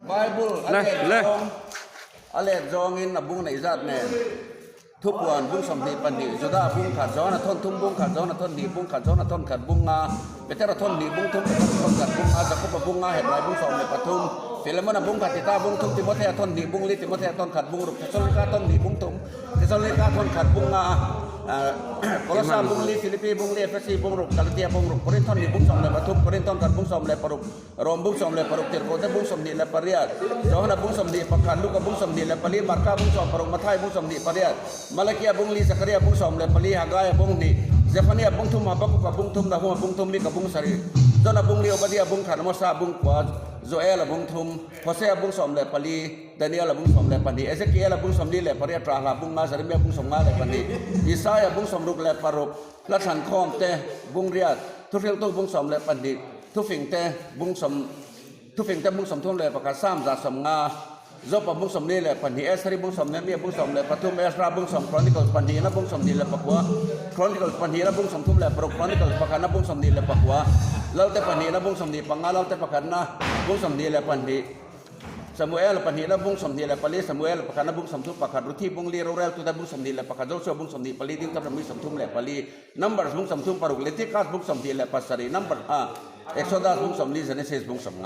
Bible a Le, let le. zawng a let zawngin a bung neih zat nen Thupuan bung 22 Juda bung khat Johana thawn thum bung khat Johana thawn hnih bung khat Johana thawn khat bung nga Petera thawn hnih bung thum Petera thawn khat bung nga Jakoba bung nga Hebrai bung 13 Philemona bung khat Tita bung thum Timothea thawn hnih bung li Timothea thawn khat bung ruk Thesalonika thawn hnih bung thum Thesalonika thawn khat bung nga Kolosa bung li Philippi bung li Efesi bung ruk Galatia bung ruk Korinth thawn hnih bung 13 Korinth thawn khat bung 16 Rom bung 16, Tirhkohte bung 28, Johana bung 21, Luka bung 24, Marka bung 16, Mathai bung 28, Malakia bung li, Zakaria bung 14, Hagaia bung hnih, Zephania bung thum, Habakuka bung thum, Nahuma bung thum, Mika bung sarih, Jona bung li, Obadia bung khat, Amosa bung kua, Joela bung thum, Hosea bung 14, Daniela bung 12, Ezekiela bung 48, Rahla bung nga, Jeremia bung 52, Isaia bung 66, Hla thlankhawmte bung riat, Thuhriltu bung 12, Thufingte bung sawm Thufingte bung 31 Psalm 150 Jopa bung 42 Esri bung sawm Nehemia bung 13 Ezra bung sawm Chronicles pahnihna bung 29 Chronicles pahnihna bung 36 Chronicles pakhatna bung 24 Lalte pahnihna bung 25 Lalte pakhatna bung 22 Samuel pahnihna bung 24 Samuel pakhatna bung 31 Ruthi bung li Roreltute bung 21 Joshua bung 24 Dingtawrami 34 Numbers bung 36 Leviticus bung 27 Number Exodus bung 40 Genesis bung 50.